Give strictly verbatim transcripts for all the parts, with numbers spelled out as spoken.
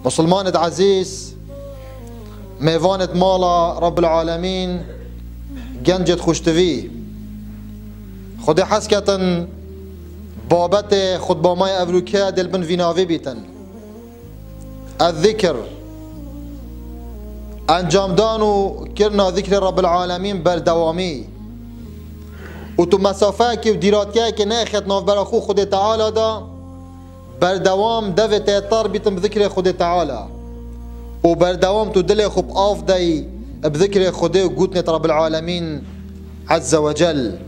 Musulmanêt ezîz, mêvanêt mala Rabbil Alemîn, gencêt xuştivî. Xwedê hez ketin babetê xutba me yê evroke dê li bin vî navê bîtin. Ez-zikr, encamdan û kirina zikrê Rabbil Alemîn berdewamî. Û tu mesafeyekê û dîratkeyekê nexet navbera xwe Xwedê Teala de, berdewam devê te tar bîtin bi zikrê Xwedê Teala. Û berdewam tu dilê xwe bi av dey bi zikrê Xwedê û gotinêt Rabbil Alemîn Azze ve Cel.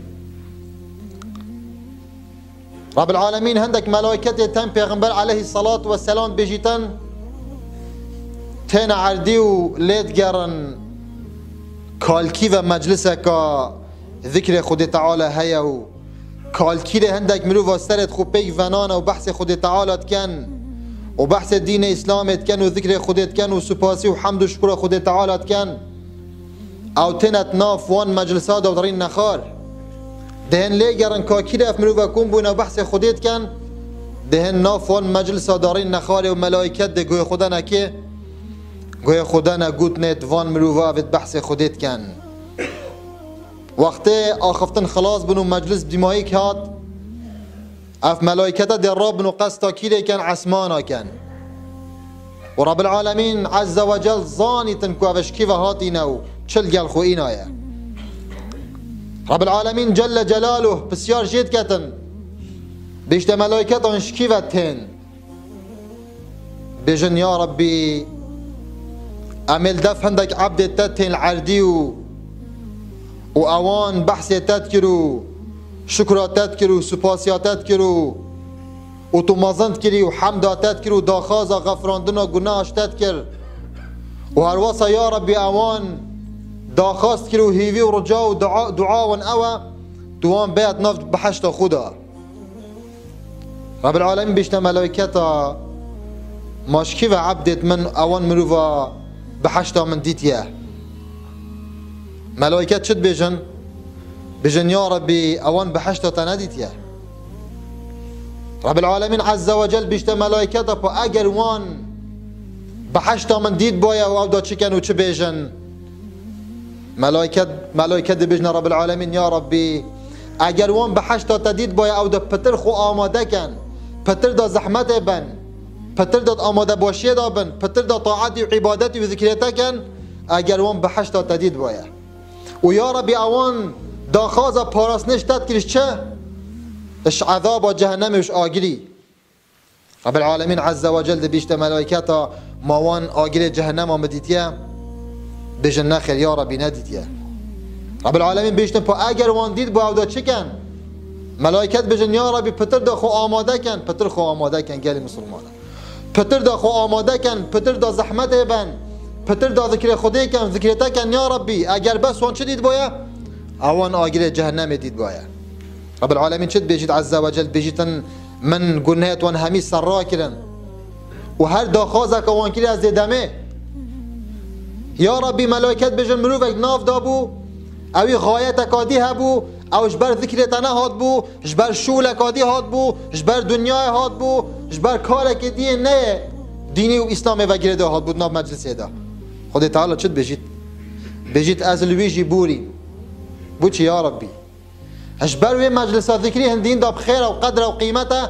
Rabbil Alemîn hindek melayketê tên Pêxember aleyhissalatu vesselam bêjîtin, têne erdî û lê digerin kalkî ve mecliseka zikrê Xwedê Teala heye û kalkî lê hindek mirova serêt xwe pêk venane û behsê Xwedê Teala dikin û behsê dînê Îslamê dikin û zikrê Xwedê dikin û supasî û hemd û şukura Xwedê Teala dikin. Ew têne di nav wan meclisa de û derîn nexar. Dihên lê gerin ka kî lê ev mirove kom bûne û behsê Xwedê dikin. Dihên nav wan meclisa derîn nexarê û melayket dê guhê xwe dane kê? Guhê xwe dane gotinêt van mirova evêt behsê Xwedê dikin. Wextê axiftin xilas bin û meclis bi dîmayîk hat, ev melaykete dê rabin û qesta kî lê ken? Esmana ken. Û Rabbil Alemîn Azze ve Cel zanîtin ku ev ji kî ve hatîne û çi li gel xwe înaye. Rabbil Alemîn Celle Celaluh pisyar jê diketin. Bêjte melayketan ji kî ve tên? Bêjin, ya Rabbî, em ê li def hindek ebdê te tên li erdî û, û ewan behsê te dikir û şukra te dikir û supasiya te dikir û, û tu mezin dikirî û hemda te dikir û daxwaza xefirandina gunaha ji te dikir. Û herwesa ya Rabbî ewan daxwaz dikir û hîvî û rica û dua, dua wan ew e, tu wan bêyet nav behişta xwe de. Rabbil Alemîn bêjte melayketa, ma ji kî ve ebdêt min ewan mirova behişta min dîtiye? Melayket çi dibêjin? Bêjin, ya Rabbî, ewan behişta te nedîtiye. Rabbil Alemîn Azze ve Cel bêjte melayketa, pa eger wan behişta min dît baye û ew da çi ken û çi bêjin? Melayket, melayket dibêjne Rabbil Alemîn, ya Rabbî, eger wan behişta te dît baye ew de pitir xwe amade ken, pitir da zehmetê ben, pitir da amadebaşiyê da bin, pitir da taetî û îbadetî û zikrê te ken, eger wan behişta te dît baye. Û ya Rabbî ewan daxwaza parastinê ji te dikir ji çi? Ji ezaba cehennemê û ji agirî. Rabbil Alemîn Azze ve Cel dibîşte melayketa, ma wan agirê cehennema min dîtiye? Bêjin, nexêr, ya Rabbî, nedîtiye. Rabbil Alemîn bêjtin, pa eger wan dît, bu ew da çi ken? Melayket bêjin, ya Rabbî, pitir da xwe amade ken, pitir xwe amade ken, gelî misilmana. Pitir da xwe amade ken, pitir da zehmetê ben, pitir da zikrê Xwedê ken, zikrê te ken, ya Rabbî, eger bes wan çi dît boye? Ewan agirê cehennemê dît boye. Rabbil Alemîn çi dibêjît Azze ve Cel? Dibêjîtin, min gunehê wan hemî serra kirin. Û her daxwazeke wan kiriye ez dê demê. Ya Rabbî, melayket bêjin, mirovek nav dabû, ewî xayeteka dî hebû, ew ji ber zikrê te nehatbû, ji ber şûleka dî hatbû, ji ber dinyayê hatbû, ji ber karekê dî yê neyê dînî û Îslamê ve girêdayî hatbû di nav meclisê de. Xwedê Teala çi dibêjît? Bêjît, ez li wî jî bûrîm. Bo çi ya Rabbî? Ji ber wê meclisa zikrî hindîn da bi xêr û qedre û qîmete,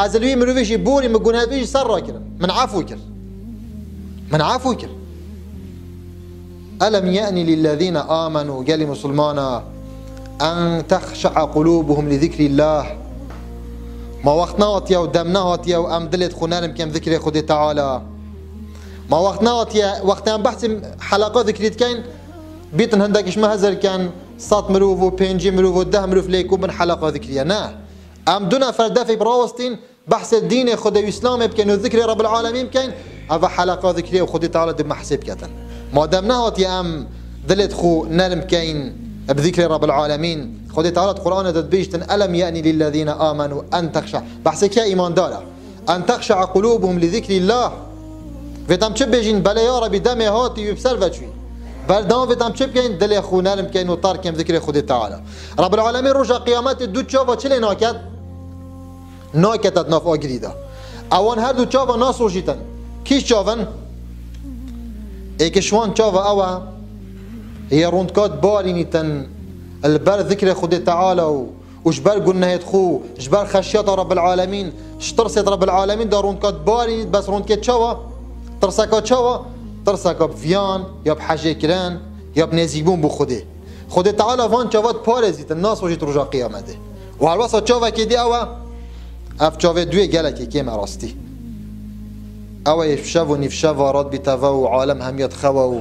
ez li wî mirovî jî bûrî, min gunehê wî jî ser rakirin. Min efû kir. Min efû kir. Elem ye'ni lillezîne amenû, gelî misilmana, en texşe'a qulûbuhum li zikrillah. Ma wext nehatiye û dem nehatiye û em dilêt xwe nerm kem zikrê Xwedê Teala? Ma wext nehatiye, wextê em behsê heleqa zikrî dikeyn, bîtin hindek ji me hizir ken, sed mirov û pêncî mirov û deh mirov lê ku bin heleqa zikriye. Ne. Em du nefer defê bi rawestîn, behsê dînê Xwedê û Îslamê bikeyn û zikrê Rabbil Alemîn bikeyn, eva heleqa zikrê û Xwedê Teala di mehsê biketin. Madem nehatiye em dilêt xwe nerm keyn bi zikrê Rabbil Alemîn, Xwedê Teala di Qur'anê de dibêjtin, elem ye'ni lillezîne amenû en texşe. Behsê kê îmandar e? En texşe'a qulûbuhum li zikrillah. Vêt em çi bêjîn? Belê ya Rebî, demê hatî wî bi ser ve çûyî. Berdewam vêt em çi bikeyn? Dilê xwe nerm keyn û tar keyn zikrê Xwedê Teala. Rebbil Alemîn roja qiyametê du çava çi lê naket? Nakete di nav agirî de. Ewan her du çava nasojîtin. Kîş çav in? Êkê ji wan çava ew e, yê rûndkat barînîtin li ber zikrê Xwedê Teala û, û ji ber gunehêt xwe, ji ber xeşyata Rabbil Alemîn, ji tirsêt Rabbil Alemîn de rûndkat barînît, bes rûndkê çawa? Tirseka çawa? Tirseka bi viyan, ya bi hejêkirin, ya bi nêzîkbûn bo Xwedê. Xwedê Teala van çava diparêzîtin, nasojît roja qiyametê. Û helwesta çavekê dî ew e, ev çavê duyê gelekê kêm e rastî. Ew ê şev û nîvşeva radbî teva û alem hemiya dixewa û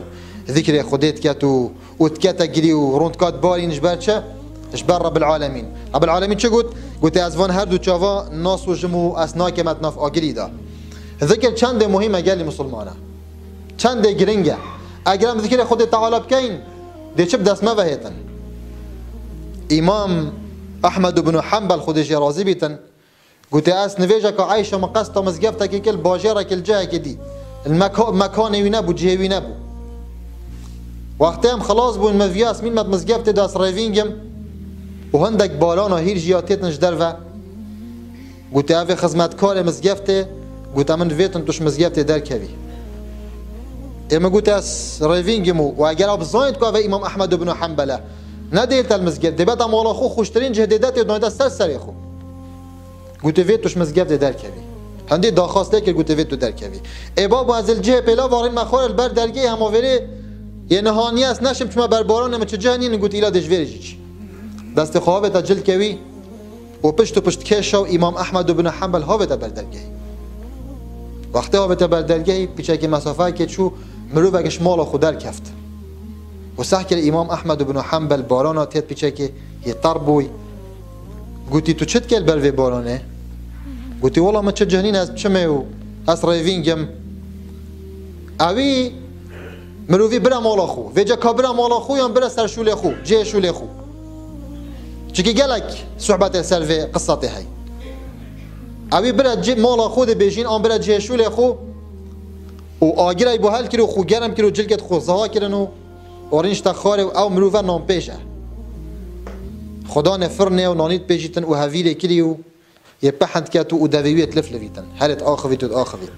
zikrê Xwedê diket û, û dikete girî û rûndkat barîn ji ber çi? Ji ber Rebbil Alemîn. Rebbil Alemîn çi got? Gote, ez van her du çava nasojim û ez nakeme di nav agirî de. Zikir çendê muhîm e gelî misilmana. Çendê giring e. Eger em zikrê Xwedê Teala bikeyin, dê çi bi dest me ve hêtin? Îmam Ehmed ibn Hanbel, Xwedê jê razî bîtin, gote, ez nivêjeka eyşa min qesta mizgeftekê kir, bajêrekê li cihekê dî. Li meka-, mekanê wî nebû, cihê wî nebû. Wextê em xilas bûn, me viya, ez mîn me di mizgeftê de, ez rêvîngim û hindek balana hîr jî ya têtin ji derve. Gote, ev ê xizmetkarê mizgeftê, gote, min vêtin tu ji mizgeftê derkevî. Ê min gote, ez rêvîngim û, û eger ew bizanît ku ev ê Îmam Ehmed ibn Hanbel e, nedêl te li mizgeft, dê bete mala xwe, xweştirîn cih dê de tê, dayde ser serê xwe. Gote, vê tu ji mizgeftê derkevî. Hindî daxwaz lê kir, gote, vê tu derkevî. Ê babo, ez li cihê pêla varîn me xwe li ber dergehê hema vêrê yê niha niye, ez neşim çima ber baranê, min çi cih nînin, gote, îla dê ji vêrê jî çi. Destê xwe havête cil kewî. Û pişt û pişt kêşa û Îmam Ehmed ibn Hanbel havête ber dergehî. Wextê havête ber dergehî, piçekî mesafeyekê çû, mirovek ji mala xwe derkeft. Û seh kir Îmam Ehmed ibn Hanbel, barana têt piçekê, yê ter bûy. Gotî, tu çi dikê li ber vê baranê? Gotî, wela min çi cih nîn, ez biçimê û ez rêvîngim. Ewî Mirovî bire mala xwe. Vêca ka bire mala xwe yan bire ser şûlê xwe, cihê şûlê xwe. Çikî gelek sohbetê ser vê qisatê hey. Ewî bire ci-, mala xwe dibêjin, an bire cihê şûlê xwe û agirey bo hel kir û xwe germ kir û cilkêt xwe ziha kirin û orîn işte xarê û ew mirove nanpêj e. Xwedane firnê û nanî dipêjîtin û hevîrê kirî û Yê pehend ket û devê wî yê lif livîtin. Herêt axivît û axivît.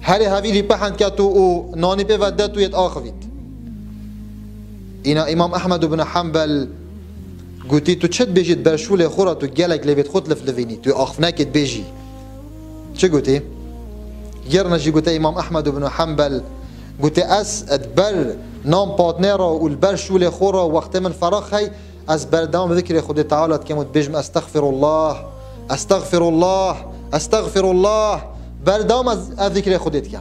Herê hevîrî pehend ket û, û nanî pê ve det û yê axivît. Îna Îmam Ehmed ibn Hanbel gotî, tu çi dibêjî, di ber şûlê xwe re tu gelek lêvêt xwe lif livînî, tu axivnekê dibêjî. Çi gotî? Gerna jî gote Îmam Ehmed ibn Hanbel, gote, ez di ber nan patnê re û li ber şûlê xwe re wextê min ferax hey, Ez berdewam zikrê Xwedê Teala dikim û dibêjim, "Estexfirullah, estexfirullah, estexfirullah." Berdewam ez, ez zikrê Xwedê dikim.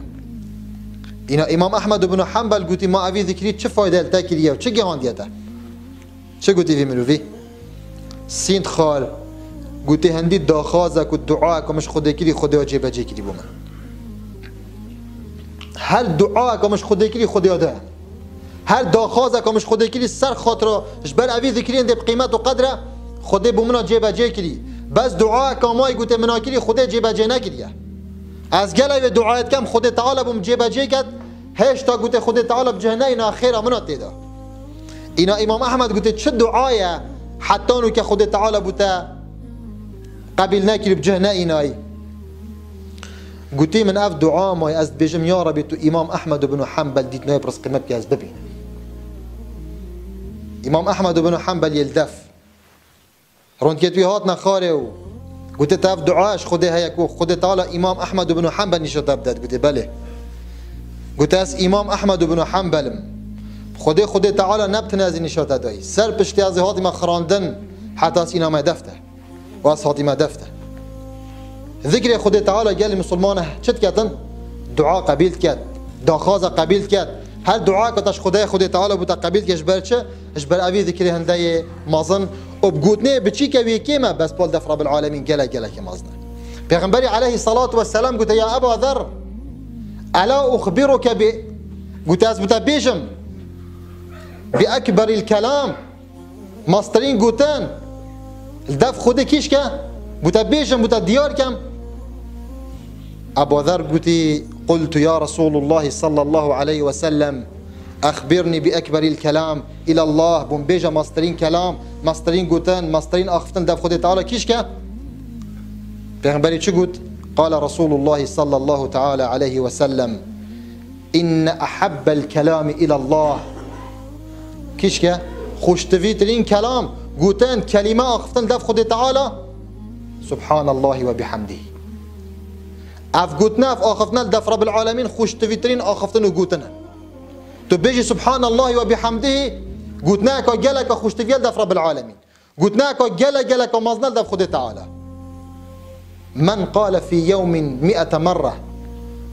Îna Îmam Ehmed ibn Hanbel gotî, "Ma evî zikrî çi fayde li te kiriye û çi gihandiye te?" Çi gotî vî mirovî? Sînd xar gotî, "Hindî daxwazek û duayek min ji Xwedê kirî, Xwedê cêbecê kirî bo min." Her duayek min ji Xwedê kirî, Xwedê da. Her daxwazeka min ji Xwedê kirî ser xatira, ji ber evî zikriyên dê bi qîmet û qedre, Xwedê bo min a cêbecê kirî. Bes duayeka mayî gotê min a kirî, Xwedê cêbecê nekiriye. Ez gelek vê duayê dikem, Xwedê Teala bo min cêbecê ket, hêşta gotê Xwedê Teala bi cih neyna xêra min a tê de. Îna Îmam Ehmed gotê, çi dua ye, heta nûke Xwedê Teala bo te qebîl nekirî, bi cih neynaî? Gotî, min ev dua mayî, ez dibêjim, ya Rebî, tu Îmam Ehmed ibn Hanbel dît nayê pirsqî me bike, ez bibînim. Îmam Ehmed ibn Hanbel yê li def. Rûndkêt wî hatine xarê û gotê, te ev dua ji Xwedê heye ku Xwedê Teala Îmam Ehmed ibn Hanbel nîşa te bide? Gotê, belê. Gotê, ez Îmam Ehmed ibn Hanbel im. Xwedê, Xwedê Teala ne bi tine ez ê nîşa te dayî. Ser piştê ez ê hatime xirandin, heta ez îname def te. Û ez hatîme def te. Zikrê Xwedê Teala gelî misilman e çi diketin? Dua qebîl diket. Daxwaza qebîl diket. Her dua ke te ji Xwedê, Xwedê Teala bo te qebîl dike, ji ber çi? Ji ber evî zikrê hinde yê mezin û bi gotinê biçîke wê kêm e, bes pal def Rebbil Alemîn gelek gelekê mezin e. Pêxemberî aleyhî selatu wesselam gote, ya Eba Zer, ela uxbiruke bi, gote, ez bo te bêjim, bi ekberîl kelam, Mastirîn gotin, li def Xwedê kîşke, bo te bêjim, bo te diyar kem. Ebu Zer gotî, "Qultu ya Resulullah sallallahu aleyhi ve sellem, exbirni bi ekberil kelam ilallah." Bûm bêje mastirîn kelam, mastirîn gotin, mastirîn axiftin def Xwedê Teala kîşke. Pêxemberî çi got? قال رسول الله صلى الله تعالى عليه وسلم: إن أحب الكلام إلى الله. Kişke xweştivîtirîn kelam gotin, kelîme axiftin def Xwedê Teala, Subhanallahi ve bihamdihi. Ev gotin, ev axiftin def Rabbil Alemîn xweştivîtirîn axiftin û gotin. Tu bêjî Subhanallahi ve bihamdihi, gotineka geleka xweştiviye def Rabbil Alemîn. Gotineka gele geleka mezin e def Xwedê Teala. من قال في يوم مئة مرة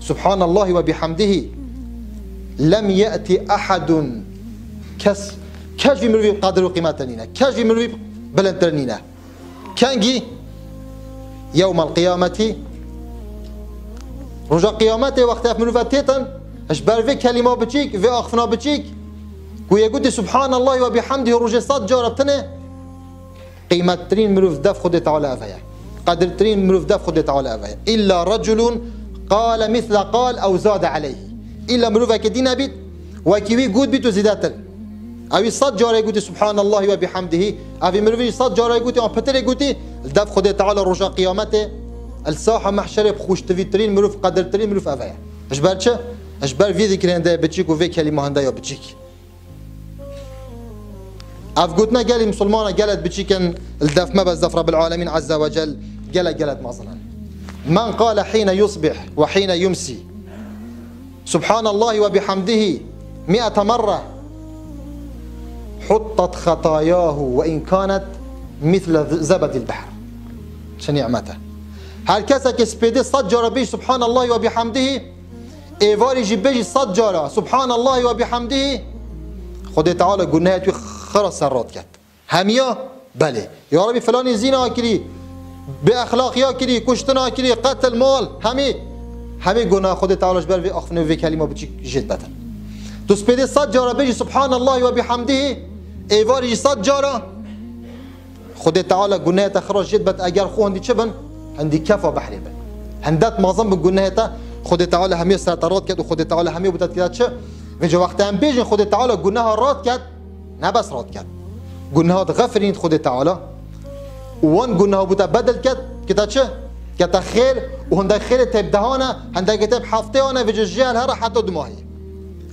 سبحان الله وبحمده لم يأت أحد. Kes, kes vî mirovî qedir û qîmete nîne. Kes vî mirovî bilindtir nîne. Kengî? يوم القيامة. Roja qiyametê wextê ev mirove têtin, ji ber vê kelîma biçîk, vê axifina biçîk, ku yê gotî Subhanallahi ve bihamdihi rojê sed cara tine, qîmettirîn mirov def Xwedê Teala ev heye. Qedirtirîn mirov def Xwedê Teala ev heye. إلا رجل قال مثل قال أو زاد عليه. Îlla mirovekî dî nebît, wekî wî got bît û zêdetir. Ewî sed carê gotî Subhanallahi ve bihamdihi. Evî mirovî sed carê gotî, an pitirê gotî, li def Xwedê Teala roja qiyametê, li saha mehşerê bi xweştivîtirîn mirov, qedirtirîn mirov ev heye. Ji ber çi? Ji ber vî zikrên de biçîk û vê kelîma hinde ya biçîk. Ev gotine gelî misilmana gelek biçîk in, li def me bes def Rabbil Alemîn Azze ve Cel gelek gelek mezin in. من قال حين يصبح وحين يمسي سبحان الله وبحمده مئة مرة حطت خطاياه وإن كانت مثل زبد البحر. Çi nîmet e. Her kesekî spêdê sed cara bêjî Subhanallahi ve bihamdihi, êvarî jî bêjî sed cara Subhanallahi ve bihamdihi, Xwedê Teala gunehê wî xira ser rat ket. Hemiya? Belê. Ya Rebî filanî zîna kirî, bêexlaqiya kirî, kuştina kirî, qetil, mal, hemî, hemî gunah Xwedê Teala ji ber vê axiftinê û vê kelîma biçîk jê dibetin. Tu spêdê sed cara bêjî Subhanallahi ve bihamdihi, êvarî jî sed cara, Xwedê Teala gunehê te xira jê dibet, eger xwe hindî çi bin? Hindî kefa behrê bin. Hindet mezin bin gunehê te, Xwedê Teala hemî ser te rat ket û Xwedê Teala hemî bû te dikira çi? Vêca wextê em bêjin Xwedê Teala guneha rat ket, ne bes rat ket. Guneha dixefirînît Xwedê Teala û wan guneha bû te bedil ket, kete çi? Kete xêr û hindek xêrê tê bi dehan e, hindekê tê bi hefteyan e, vêca jê hel here heta dumahî.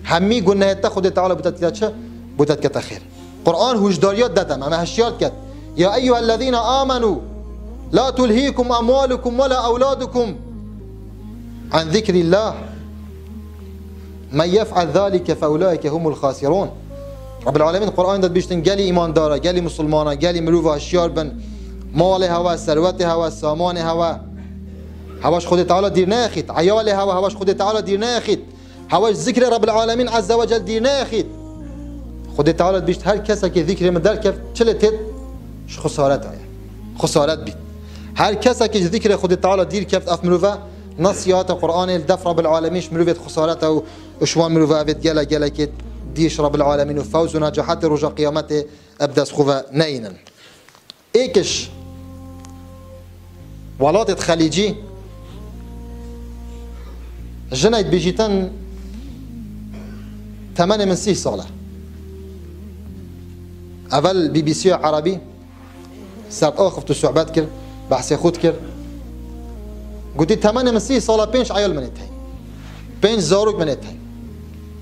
Hemî gunehê te Xwedê Teala bû te dikira çi? Bû te dikete xêr. Quran hûşdariya dide me, me hişyar diket. يا أيها الذين آمنوا لا تلهكم أموالكم ولا أولادكم عن ذكر الله ومن يفعل ذلك فأولئك هم الخاسرون. Rabbil Alemîn Quranê de dibîştin, gelî îmandara, gelî misilmana, gelî mirova hişyar bin. Malê hewe, serwetê hewe, samanê hewe, hewa ji Xwedê Teala dîr neyexît. Eyalê hewe, hewa ji Xwedê Teala dîr neyexît. Hewa ji zikrê Rabbil Alemîn Azze ve Cel dîr neyexît. Xwedê Teala dibîşt, her kesekî zikrê min derkeft, çi lê têt? Ji xesaret aye. Xesaret bît. Her kesekî ji zikrê Xwedê Teala dîr keft, ev mirove, nasiyata Quranê li def Rabbil Alemîn ji mirovê xesaret e û ji wan mirove evêt gelek gelekê dîş Rabbil Alemîn û fewz û necahetê roja qiyametê eb dest xwe ve neyînin. Êkiş welatê xelîcî jinek dibêjîtin temenê min sîh sal e. Evel B B C ya Erebî ser axift û sohbet kir, behsê xwe dikir. Gotî, temenê min sîh sal e, pênc eyal min ê tey. Pênc zarok min ê tey.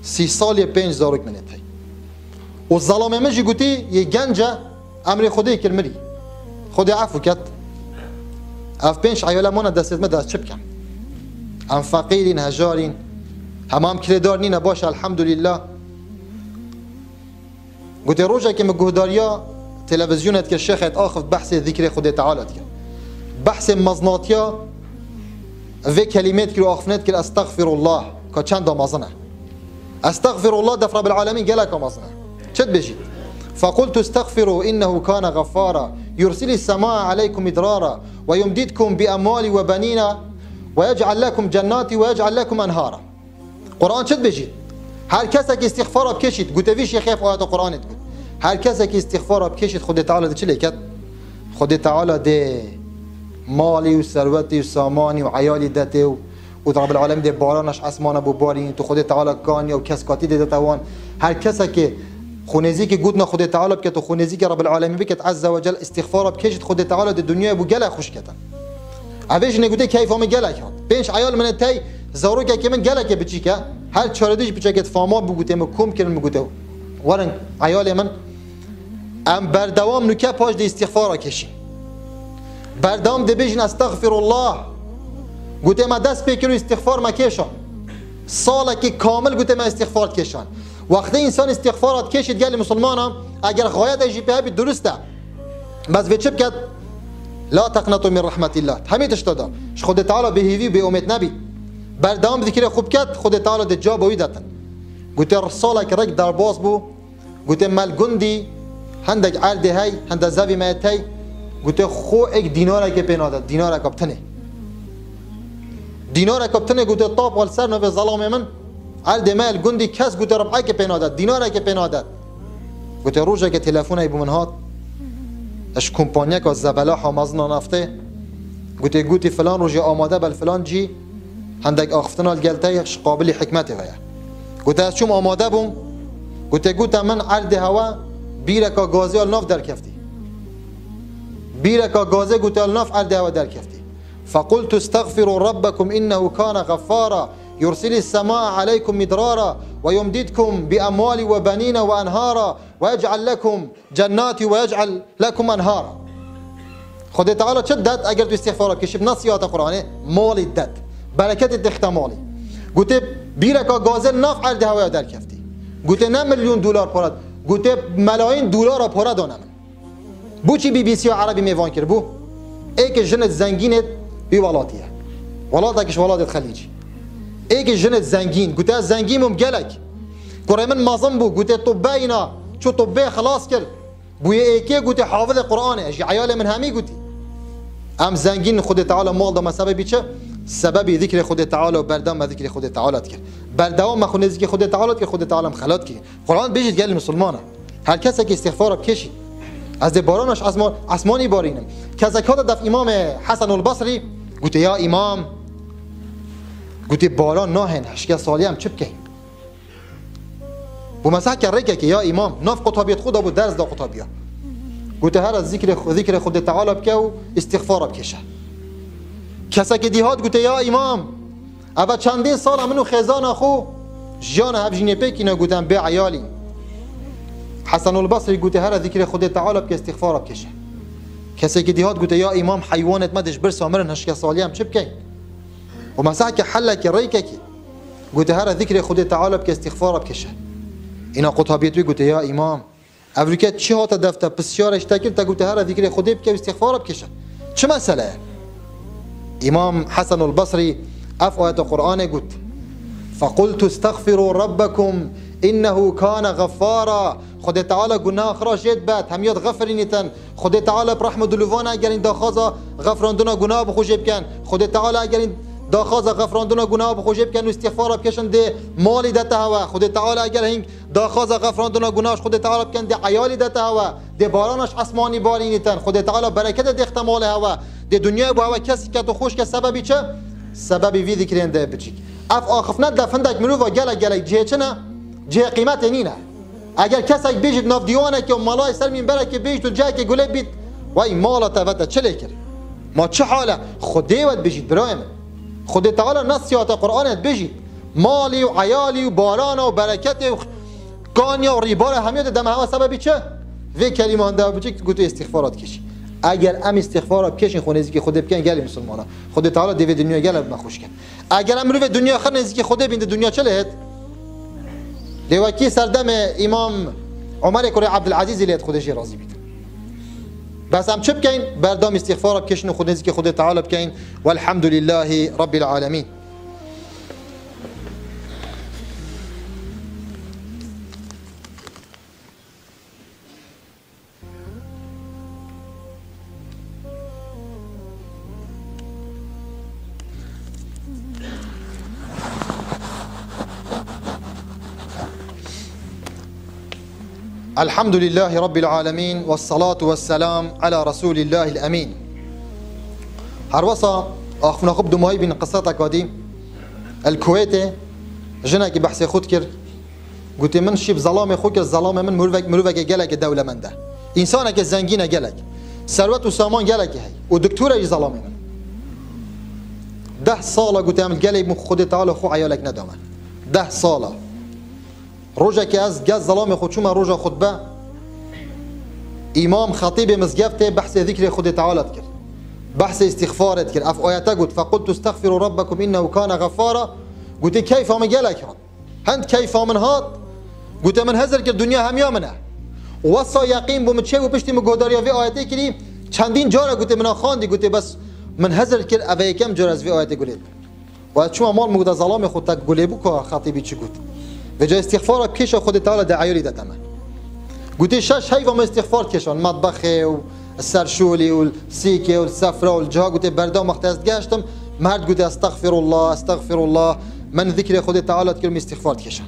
Sîh salî pênc zarok min ê tey. Û zelamê min jî gotî, yê genc e, emrê Xwedê kir mirî. Xwedê efû ket. Ev pênc eyale mane destê me de ez çi bikim? Em feqîrîn, hejarîn. Hema em kirêdar nîne, baş e, elhamdulillah. Gotê, rojekê min guhdariya televîzyonê dikir, şêxê axift behsê zikrê Xwedê Teala dikir. Behsê mezinatiya vê kelîmê dikir û axiftinê dikir, estexfirullah, ka çenda mezin e. Estexfirullah def Rabbil Alemîn geleka mezin e. Çi dibêjît? فقلت استغفروا إنه كان غفارا يرسل السماء عليكم مدرارا ويمددكم بأموال وبنين ويجعل لكم جنات ويجعل لكم أنهارا. Quran çi dibêjît? Her kesekî îstîxfara bikêşît, gotê vî şêxê ev ayeta Quranê digot. Her kesekî îstîxfara bikêşît, Xwedê Teala dê çi lê ket? Xwedê Teala dê malî û serwetî û samanî û eyalî detê û, û Rabbil Alemîn dê barana ji esmana bo barîn, tu Xwedê Teala kaniya û kes katî dê dete wan. Her kesekê xwe nêzîkî gotina Xwedê Teala biket û xwe nêzîkî Rabbil Alemîn biket, Azze ve Cel îstîxfara bikêşît, Xwedê Teala dê dinyayê bo gelek xweş kete. Evê jinê gote, keyfa min gelek hat. Pênc eyal min ê tey, zarokekê min gelekê biçîk e. Her çaredî ji piçekê difama bû, gote min kom kirin, min gote, werin eyalê min. Em berdewam nuke paş dê îstixfara kêşîn. Berdewam dibêjin, estexfirullah. Gote me dest pê kir û îstixfar me kêşa. Salekî kamil gote me îstixfar kêşan. Wextê însan îstixfara dikêşît gelî misilmana, eger xayetê jî pê hebî durust e. Bes vê çi biket? La teqnetu min rehmetillah. Hemî tişta da. Ji Xwedê Teala bêhêvî û bêomêd nebî. Berdewam zikrê xwe biket, Xwedê Teala dê caba wî detin. Gote salek rek derbas bû. Gote me li gundî hendek erdê hey, hende zevî me tey. Gote xwe êk dînareke pê nadet, dînareke bi tinê. Dînareke bi tinê gote tap li ser navê zelamê min. Erdê me li gundî kes gote rib'eke pê nadet, dînareke pê nadet. Gote rojeke telefonê bû min hat. Ez ji kompanyeka zebelaha mezina naftê. Gote gotî filan rojê amade be li filan cî. Hendek axiftina li gel te ye, ji qabilî hikmetê ve ye. Gote ez çûm amade bûm. Gote gote min erdê hewe bîreka gazê li nav derkeftî. Bîreka gazê gote li nav erdê hewe derkeftî. فقلت استغفروا ربكم إنه كان غفارا يرسل السماء عليكم مدرارا ويمددكم بأموال وبنين وأنهارا ويجعل لكم جنات ويجعل لكم أنهارا. Xwedê Teala çi didet eger tu îstixfara bikî? Şib nasiyata Qur'anê, malî didet. Bereketê dixte malî. Gote bîreka gazê nav erdê hewaya derkeftî. Gote ne milyon dolar para, gote melayîn dolara para dane min. Boçî B B C ya Erebî mêvan kiribû? Êkê jinet zengînê wî welatî ye. Welatekî ji welatê xelîcî. Êkê jinet zengîn, gote ez zengîn bûm gelek. Kurê min mezin bû, gote tu beyna, çû tu bê xilas kir. Bûye êkê gote hafizê Qur'anê, ez jî eyalê min hemî gotî. Em zengîn, Xwedê Teala mal da me sebebî çi? Sebebî zikrê Xwedê Teala û berdewam me zikrê Xwedê Teala dikir. Berdewam me xwe nêzîkî Xwedê Teala dikir, Xwedê Teala em xelat kir. Qur'an bêjî gelî misilmana. Her kesekî îstixfara bikêşî. Ez dê barana ji esma-, esmanî barînim. Kesek hate def Îmamê Hesenul Basrî, gote ya Îmam, gote baran nahên, hişke salî em çi bikeyn? Bû mesehke rêkekê, ya Îmam, nav qutabiyê xwe de bû, ders da qutabiya. Gote here zikrê, zikrê Xwedê Teala bike û îstixfara bikêşe. Kesekê dî hat gote ya Îmam, eve çendîn sala min û xêzana xwe jiyana hevjînê pêkîne, gote em bê eyalîn. Hesenul Basrî gote here zikrê Xwedê Teala bike, îstixfara bikêşe. Kesekê dî hat gote ya Îmam, heywanêt me dê ji birsa mirin, hişke salî em çi bikeyn? Û mesehke helekê rêkekê. Gote here zikrê Xwedê Teala bike, îstixfara bikêşe. Îna qutabiyê wî gote ya Îmam, evroke çi hate def te, pisyarek ji te kir, te gote here zikrê Xwedê bike û îstixfara bikêşe. Çi mesele ye? Îmam Hesenul Basrî ev ayeta Qur'anê got. فقلت استغفروا ربكم إنه كان غفارا. Xwedê Teala gunaha xwe re jê dibet, hemiya dixefirînîtin. Xwedê Teala bi rehm û dilûvana egerîn daxwaza xefirandina gunaha bi xwe jê bikin. Xwedê Teala egerîn daxwaza xefirandina gunaha bi xwe jê bikin û îstixfara bikêşin dê malî de te hewe. Xwedê Teala eger hîn daxwaza xefirandina gunaha ji Xwedê Teala bikin dê eyalî de te hewe. Dê barana ji esmanî barînîtin. Xwedê Teala bereketê dêxte malê hewe. Dê dinyayê bo hewe kesî ket û xweş ke sebebî çi? Sebebî vî zikrên de biçîk. Ev axiftina def hindek mirova gelek gelek cihê çi ne? Cihê qîmetê nîne. Eger kesek bêjît nav dîwanekê û malayê ser mînberekê bêjît û cihekê gulê bît, wey mala te ve te çi lê kir? Ma çi hal e? Xwedê we dibêjît birayê min. Xwedê Teala nasiyata Qur'anê dibêjît. Malî û eyalî û barana û bereketê û kanya û rîbara hemiya de deme hewa sebebî çi? Vê kelîman de biçik gotu îstixfara dikêşî. Eger em îstixfara bikêşin xwe nêzîkî Xwedê bikin gelî misilmana. Xwedê Teala dê vê dinya gelek me xweş kin. Eger em mirovê dinya xwe nêzîkî Xwedê bîn, di dinya çi lê hêt? Lê wekî serdemê Îmam Omerê kurê Ebdulezîzî lê hêt, Xwedê jê razî bît. Bes em çi bikeyn? Berdam îstîxfara bikêşin û xwe nêzîkî Xwedê Teala bikeyn. Welhamdulîllahî Rabbil Alemîn. الحمد لله رب العالمين والصلاة والسلام على رسول الله الأمين. Her wesa axiftina xwe bi dumahî bîn qiseta kadî. El Kuweytê jinekî behsê xwe dikir. Gotê min şî bi zelamê xwe kir, zelamê min mirovek, mirovekê gelekê dewlemend e. Însanekê zengîn e gelek. Serwet û saman gelekê heye. Û doktor e jî zelamê min. Deh sala, gote, em li gelê bûn, Xwedê Teala xwe eyalek neda me. Deh sala. Rojekê ez gel zelamê xwe çûme roja xutbe, îmam xetîbê mizgeftê behsê zikrê Xwedê Teala dikir. Behsê îstîxfarê dikir. Ev ayete got, "Fequltu estexfiru rabbekum innehu kane xeffara." Gote, keyfa min gelek hat. Hend keyfa min hat. Gote, min hezir kir dinya hemiya min e. Wesa yeqîn bû, min çêbû piştî min guhdariya vê ayetê kirî, çendîn cara, gote, min a xwendî, gote, bes min hezir kir, ev e yekem cara ez vê ayetê guh lê dikim. Û ez çûme mal, min gote, zelamê xwe te guh lê bû ka xetîbî çi got. Vêca îstîxfara kêşa Xwedê Teala dê eyalî de te me. Gote, şeş heyva min îstîxfar kêşan, metbexê û serşolî û sîkê û sefra û ciha, gote, berdewam wextê ez digeştim, merd gote, "Estexfirullah, estexfirullah." Min zikrê Xwedê Teala dikir, min îstîxfar dikêşan.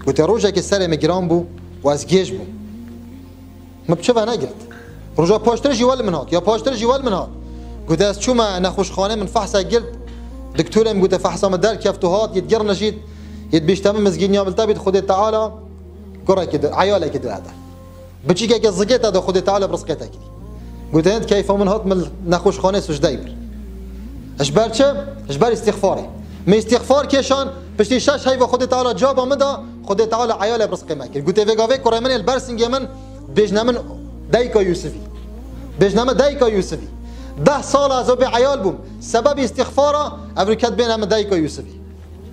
Gote, rojekê serê min giran bû û ez gêj bûm. Min bi çi venegirt. Roja paştir jî wel min hat, ya paştir jî wel min hat. Gote, ez çûme nexweşxanê, min fehsek girt. Doktorê min gote, fehsa min derkeft û hat, yê digirnijît, yê dibêjte min mizgîniya min te bît, Xwedê Teala kurekê di, eyalekê di ede. Biçîkeke zikê te de Xwedê Teala bi rizqê te kirî. Gote, hend keyfa min hat, min nexweşxanê sucdeyê bir. Ji ber çi? Ji ber îstîxfarê. Min îstîxfar kêşan, piştî şeş heyva Xwedê Teala caba min da, Xwedê Teala eyalê bi rizqê me kir. Gote, vê gavê kurê min ê li ber singê min bêjne min dayika Yûsifî. Bêjne min dayika Yûsifî. Deh sala ez bê eyal bûm. Sebebî îstîxfara, ev rûket bêne min dayika Yûsifî.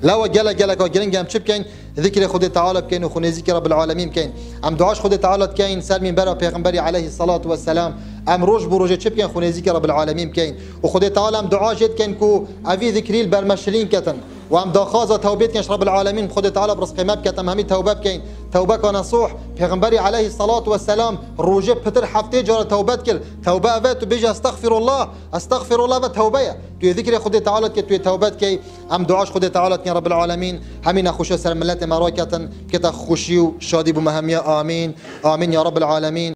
Lewa gelek geleka giring e, em çi bikeyn? Zikrê Xwedê Teala bikeyn û xwe nêzîkî Rabbil Alemîn bikeyn. Em dua ji Xwedê Teala dikeyn ser mînbera Pêxemberî aleyhî salatu vesselam. Em roj bi rojê çi bikeyn? Xwe nêzîkî Rabbil Alemîn bikeyn. Û Xwedê Teala em dua jê dikeyn ku evî zikrî li ber me şirîn ketin. Û em daxwaza tewbê dikin ji Rabbil Alemîn, Xwedê Teala bi rizqê me bike, em hemî tewbe bikeyn. Tewbeka nesuh, Pêxemberî aleyhî salatu vesselam rojê pitir heftê cara tewbe dikir. Tewbe ev e, tu bêjî, "Estexfirullah, estexfirullah", ve tewbe ye. Tu yê zikrê Xwedê Teala dikê, tu yê tewbe dikey. Em dua ji Xwedê Teala dikin, Rabbil Alemîn hemî nexweşiya ser miletê me raketin, bikete xweşî û şadî bo me hemiya. Amîn. Amîn ya Rabbil Alemîn.